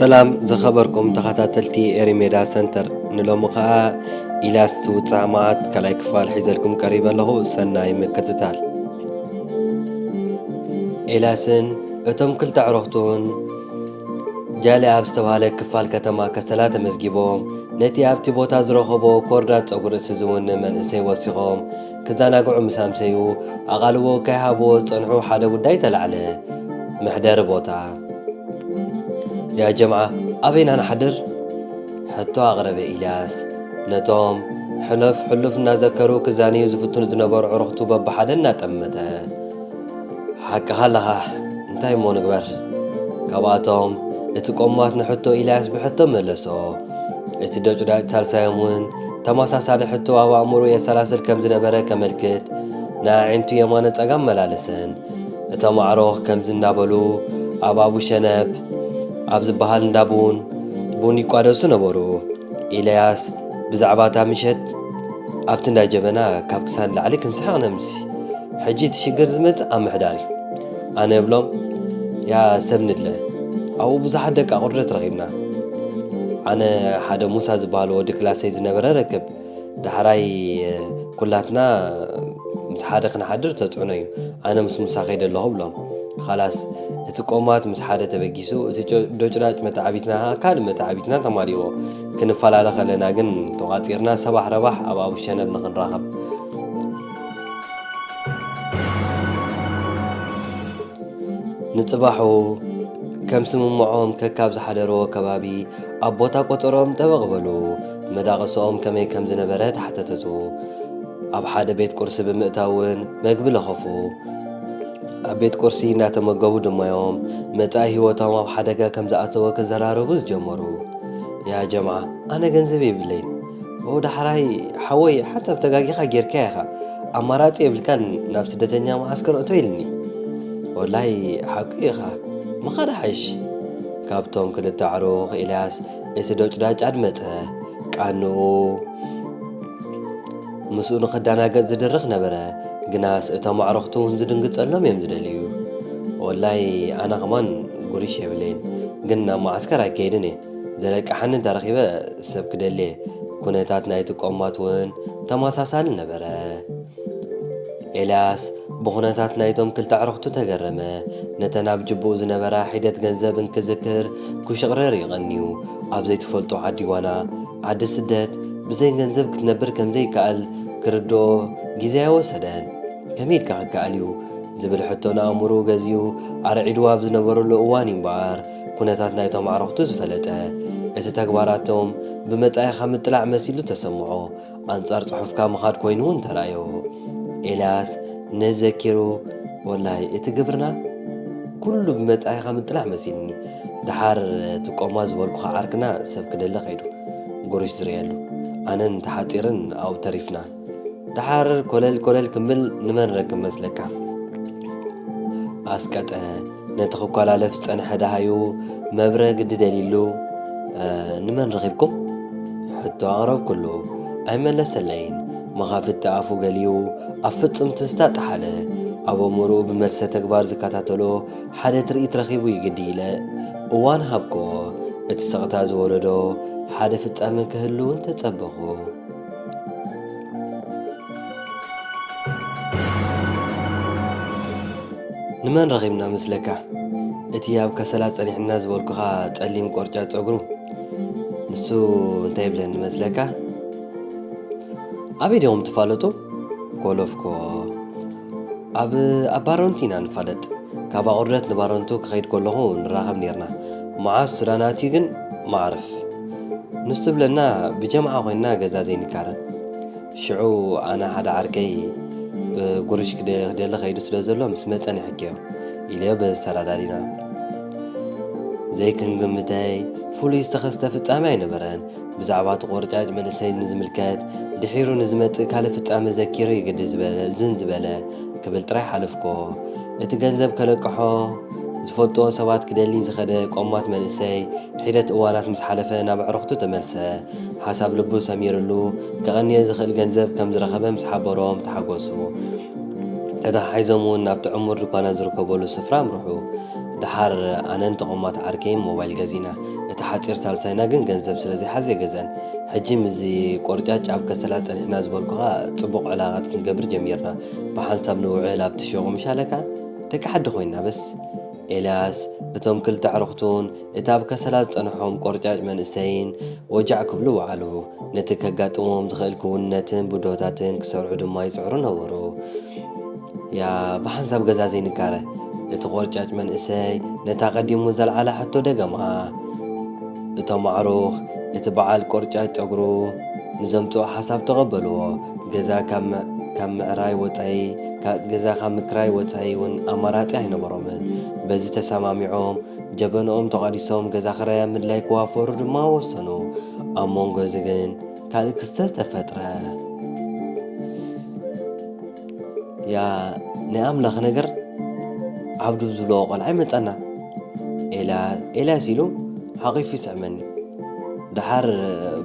ሰላም ዝኸበርኩም ተኸታተልቲ ኤሪ ሜዳ ሰንተር፣ ንሎሚ ኸኣ ኢልያስ ትውጻዕ መዓት ካልኣይ ክፋል ሒዘልኩም ቀሪበ ኣለኹ። ሰናይ ምክትታል። ኤልያስን እቶም ክልተ ኣዕሩኽቱን ጃሌ ኣብ ዝተባህለ ክፋል ከተማ ከሰላ ተመዝጊቦም፣ ነቲ ኣብቲ ቦታ ዝረኸቦ ኮርዳት ጸጉሪ ርእሲ ዝውንን መንእሰይ ወሲኾም ክዘናግዑ ምስ ኣምሰዩ፣ ኣቓልቦ ከይሃብዎ ዝጸንሑ ሓደ ጉዳይ ተላዕለ። መሕደሪ ቦታ። ያ ጀምዓ፣ ኣበይና ንሓድር? ሕቶ ኣቕረበ ኢልያስ፣ ነቶም ሕሉፍ ሕሉፍ እናዘከሩ ክዛነዩ ዝፍትኑ ዝነበሩ ኣዕሩኽቱ በብሓደ እናጠመተ። ሓቅኻ ኣለኻ፣ እንታይ እሞ ንግበር? ካብኣቶም እቲ ቆማት ንሕቶ ኢልያስ ብሕቶ መለሶ። እቲ ዶጭዳጭ ሳልሳዮም እውን ተመሳሳሊ ሕቶ ኣብ ኣእምሮኡ የሰላስል ከም ዝነበረ ከመልክት፣ ንኣዒንቱ የማነ ጸጋም መላለሰን። እቶም ኣዕሩኽ ከምዚ እናበሉ ኣብ ኣቡ ሸነብ ኣብ ዝበሃል እንዳ ቡን፣ ቡን ይቋደሱ ነበሩ። ኢልያስ ብዛዕባ እታ ምሸት ኣብቲ እንዳ ጀበና ካብ ክሳድ ላዕሊ ክንስሕቕ ነምሲ። ሕጂ እቲ ሽግር ዝመጽእ ኣብ ምሕዳር እዩ። ኣነ እብሎም፣ ያ ሰብ ንድለ፣ ኣብኡ ብዙሓት ደቂ ኣቑርደት ረኺብና። ኣነ ሓደ ሙሳ ዝበሃል ወዲ ክላሰይ ዝነበረ ረክብ። ዳሕራይ ኩላትና ምስ ሓደ ክንሓድር ተጽዕኖ እዩ። ኣነ ምስ ሙሳ ከይደ ኣለኹ እብሎም። ኻላስ እቲ ቆማት ምስ ሓደ ተበጊሱ፣ እቲ ጆ-፣ ዶጭዳጭ መተዓቢትና ኸኣ ካልእ መተዓቢትና ተማሊእዎ። ክንፈላለ ከለና ግን ተቋጺርና ሰባሕ ረባሕ ኣብ ኣቡ ሸነብ ንኽንራኸብ። ንጽባሑ ከም ስምምዖም ከካብ ዝሓደርዎ ከባቢ ኣብ ቦታ ቆጸርኦም ጠበቕ በሉ። መዳቕሶኦም ከመይ ከም ዝነበረ ተሓተተቱ። ኣብ ሓደ ቤት ቁርሲ ብምእታውን መግቢ ለኸፉ። ኣብ ቤት ቁርሲ እናተመገቡ ድማዮም መጻኢ ህይወቶም ኣብ ሓደጋ ከም ዝኣተወ ክዘራረቡ ዝጀመሩ። ያ ጀምዓ፣ ኣነ ገንዘብ የብለይን። ኦ ዳሕራይ ሓወይ፣ ሓንሳብ ተጋጊኻ ጌርካያ ኢኻ። ኣማራጺ የብልካን፣ ናብ ስደተኛ መዓስከር እቶ ኢልኒ። ወላይ ሓቁ ኢኻ፣ ምኻድ ሓይሽ። ካብቶም ክልተ ኣዕሩኽ ኢልያስ እቲ ዶጭዳጭ ኣድመጸ። ቃንኡ ምስኡ ንኽደናገጽ ዝድርኽ ነበረ። ግናስ እቶም ኣዕሩኽቱ እውን ዝድንግጸሎም እዮም ዝደልዩ። ወላይ ኣነ ኸማን ጉርሽ የብለይን፣ ግን ናብ መዓስከር ኣይከይድን እየ። ዘለቅሓኒ እንተረኺበ ሰብ ክደሊ እየ። ኩነታት ናይቲ ቆማት እውን ተመሳሳሊ ነበረ። ኤልያስ ብኹነታት ናይቶም ክልተ ኣዕሩኽቱ ተገረመ። ነተን ኣብ ጅብኡ ዝነበራ ሒደት ገንዘብ እንክዝክር ክሽቕረር እዩ ቀንዩ። ኣብ ዘይትፈልጦ ዓዲ ዋና፣ ዓዲ ስደት፣ ብዘይ ገንዘብ ክትነብር ከም ዘይከኣል ክርድኦ ግዜ ኣይወሰደን። ከመይ ኢልካ ክከኣል እዩ? ዝብል ሕቶ ንኣእምሮኡ ገዚኡ ኣርዒድዎ ኣብ ዝነበረሉ እዋን እዩ እምበኣር ኩነታት ናይቶም ኣዕሩኽቱ ዝፈለጠ። እቲ ተግባራቶም ብመጻኢኻ ምጥላዕ መሲሉ ተሰምዖ። ኣንጻር ጽሑፍካ ምኻድ ኮይኑ እውን ተራእዮ። ኤልያስ ነዚ ዘኪሩ፣ ወላይ እቲ ግብርና ኩሉ ብመጻኢኻ ምጥላዕ መሲልኒ። ደሓር እቲ ቆማ ዝበልኩኻ ዓርክና ሰብ ክደሊ ከይዱ። ጉርሽ ዝርእየሉ። ኣነን ተሓጺርን ኣብኡ ተሪፍና። ደሓር ኮለል ኮለል ክንብል ንመን ረክብ መስለካ? ኣስቀጠ። ነቲ ክኮላለፍ ዝጸንሐ ደሃዩ መብረ ግዲ ደሊሉ፣ "እ፣ ንመን ረኺብኩም?" ሕቶ ኣቕረብኩሉ። ኣይመለሰለይን። መኻፍቲ ኣፉ ገሊኡ ኣብ ፍጹም ትዝታ ጠሓለ። ኣብ ኣእምሮኡ ብመልሰ ተግባር ዝከታተሎ ሓደ ትርኢት ረኺቡ እዩ ግዲ ኢለ እዋን ሃብክዎ። እቲ ስቕታ ዝወለዶ ሓደ ፍጻመ ክህሉ እውን ተጸበኹ። ንመን ረኺብና መስለካ? እቲ ኣብ ከሰላ ጸኒሕና ዝበልኩኻ ጸሊም ቆርጫ ጸጉሩ። ንሱ እንታይ ይብለኒ መስለካ? ኣበይ ዲኹም ትፋለጡ? ኮለፍኮ። ኣብ፣ ኣብ ባረንቱ ኢና ንፋለጥ። ካብ ኣቑርደት ንባረንቱ ክኸይድ ከለኹ ንራኸብ ኔርና። መዓስ ሱዳን ኣትዩ ግን መዓርፍ። ንሱ ትብለና ብጀምዓ ኮይንና ገዛ ዘይንካረን። ሽዑ ኣነ ሓደ ዓርከይ፣ እ፣ ጉርሽ ክደ-፣ ክደሊ ከይዱ ስለ ዘሎ ምስ መጸ ንሕክዮ ኢለዮ በዚ ተረዳዲና። ዘይክንግምተይ ፍሉይ ዝተኸስተ ፍጻመ ኣይነበረን። ብዛዕባ እቲ ቆርጫጭ መንእሰይ ንዝምልከት ድሒሩ ንዝመጽእ ካልእ ፍጻመ ዘኪሩ እዩ ግዲ ዝበለ፣ ዝን ዝበለ ክብል ጥራይ ሓለፍኮ። እቲ ገንዘብ ከለቅሖ ዝፈልጥዎ ሰባት ክደሊ ዝኸደ ቆማት መንእሰይ ሒደት እዋናት ምስ ሓለፈ ናብ ኣዕሩኽቱ ተመልሰ። ሓሳብ ልቡ ሰሚርሉ ከቐንዮ ዝኽእል ገንዘብ ከም ዝረኸበ ምስ ሓበሮም ተሓጎሱ። ተተሓሒዞም እውን ናብቲ ዕሙር ድኳናት ዝርከበሉ ስፍራ ኣምርሑ። ደሓር ኣነን ተቖማት ዓርከይን ሞባይል ገዚእና። እታ ሓጺር ሳልሳይና ግን ገንዘብ ስለ ዘይሓዘ ኣይገዝአን። ሕጂ ምስዚ ቆርጫጭ ኣብ ከሰላ ጸኒሕና ዝበልኩኻ ጽቡቕ ዕላቓት ክንገብር ጀሚርና። ብሓንሳብ ንውዕል ኣብቲ ሹቕ ምሽ ኣለካ? ደቂ ዓዲ ኮይንና በስ። ኤልያስ፣ እቶም ክልተ ኣዕሩኽቱን እቲ ኣብ ከሰላ ዝጸንሖም ቆርጫጭ መንእሰይን ወጃዕ ክብሉ ወዓሉ። ነቲ ከጋጥሞም ዝኽእል ክውንነትን ብድሆታትን ክሰርዑ ድማ ይጽዕሩ ነበሩ። ያ ብሓንሳብ ገዛ ዘይንጋረ። እቲ ቆርጫጭ መንእሰይ ነታ ቀዲሙ ዘልዓላ ሕቶ ደገማ። እቶም ኣዕሩኽ እቲ በዓል ቆርጫጭ ጸጉሩ ንዘምጽኦ ሓሳብ ተቐበልዎ። ገዛ ካብ ም-፣ ካብ ምዕራይ ወጻኢ፣ ካ-፣ ገዛ ካብ ምክራይ ወጻኢ እውን ኣማራጺ ኣይነበሮምን። በዚ ተሰማሚዖም ጀበንኦም ተቋዲሶም ገዛ ክራይ ኣብ ምድላይ ክዋፈሩ ድማ ወሰኑ። ኣብ መንጎ እዚ ግን ካልእ ክስተት ተፈጥረ። ያ ናይ ኣምላኽ ነገር፣ ዓብዱ ዝብልዎ ቆልዓ ይመጸና። ኤላ-፣ ኤልያስ ኢሉ ሓቒፉ ይስዕመኒ። ደሓር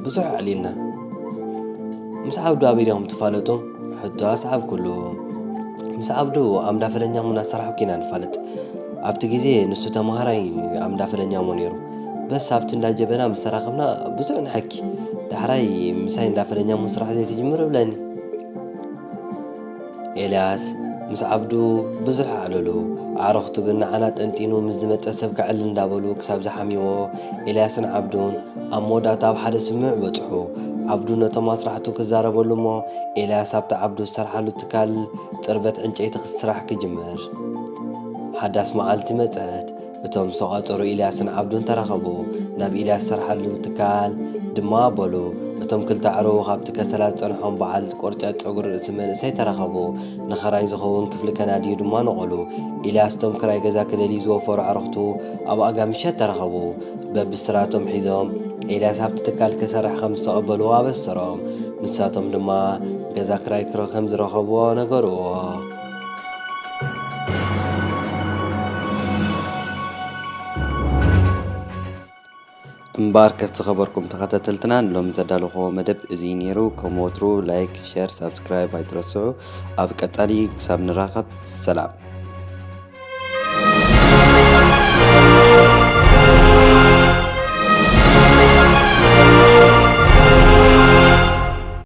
ብዙሕ ኣዕሊልና። ምስ ዓብዱ ኣበይ ዲኹም ትፋለጡ? ሕቶ ኣስዓብኩሉ። ምስ ዓብዱ ኣብ እንዳ ፈለኛ ሙን ኣሰራሕኩ ኢና ንፋለጥ። ኣብቲ ግዜ ንሱ ተማሃራይ ኣብ እንዳ ፈለኛ ሙን ነይሩ። በስ ኣብቲ እንዳ ጀበና ምስ ተራኸብና ብዙሕ ንሓኪ። ዳሕራይ ምሳይ እንዳ ፈለኛ ሙን ስራሕ ዘይትጅምር እብለኒ። ኤልያስ ምስ ዓብዱ ብዙሕ ኣዕለሉ። ኣዕሩኽቱ ግን ንዓና ጠንጢኑ ምስ ዝመጸ ሰብ ከዕል እንዳበሉ ክሳብ ዝሓምይዎ፣ ኤልያስን ዓብዱን ኣብ መወዳእታ ኣብ ሓደ ስምምዕ በጽሑ። ዓብዱ ነቶም ኣስራሕቱ ክዛረበሉ እሞ፣ ኤልያስ ኣብቲ ዓብዱ ዝሰርሓሉ ትካል ጽርበት ዕንጨይቲ ክስራሕ ክጅምር። ሓዳስ መዓልቲ መጸት። እቶም ዝተቋጸሩ ኢልያስን ዓብዱን ተራኸቡ። ናብ ኢልያስ ዝሰርሓሉ ትካል ድማ ኣበሉ። እቶም ክልተ ኣዕሩኽ ኣብቲ ከሰላ ዝጸንሖም በዓል ቆርጫጭ ጸጉሪ ርእሲ መንእሰይ ተራኸቡ። ንኸራይ ዝኸውን ክፍሊ ከናድዩ ድማ ነቐሉ። ኢልያስ እቶም ክራይ ገዛ ክደልዩ ዝወፈሩ ኣዕሩኽቱ ኣብ ኣጋ ምሸት ተራኸቡ። በብስራቶም ሒዞም ኤልያስ ኣብቲ ትካል ክሰርሕ ከም ዝተቐበልዎ ኣበሰሮም። ንሳቶም ድማ ገዛ ክራይ ክረ-፣ ከም ዝረኸብዎ ነገርዎ። እምበኣርከስ ዝኸበርኩም ተኸታተልትና፣ ንሎሚ ዘዳለኹዎ መደብ እዚ ነይሩ። ከም ወትሩ ላይክ፣ ሸር፣ ሳብስክራይብ ኣይትረስዑ። ኣብ ቀጻሊ ክሳብ ንራኸብ ሰላም።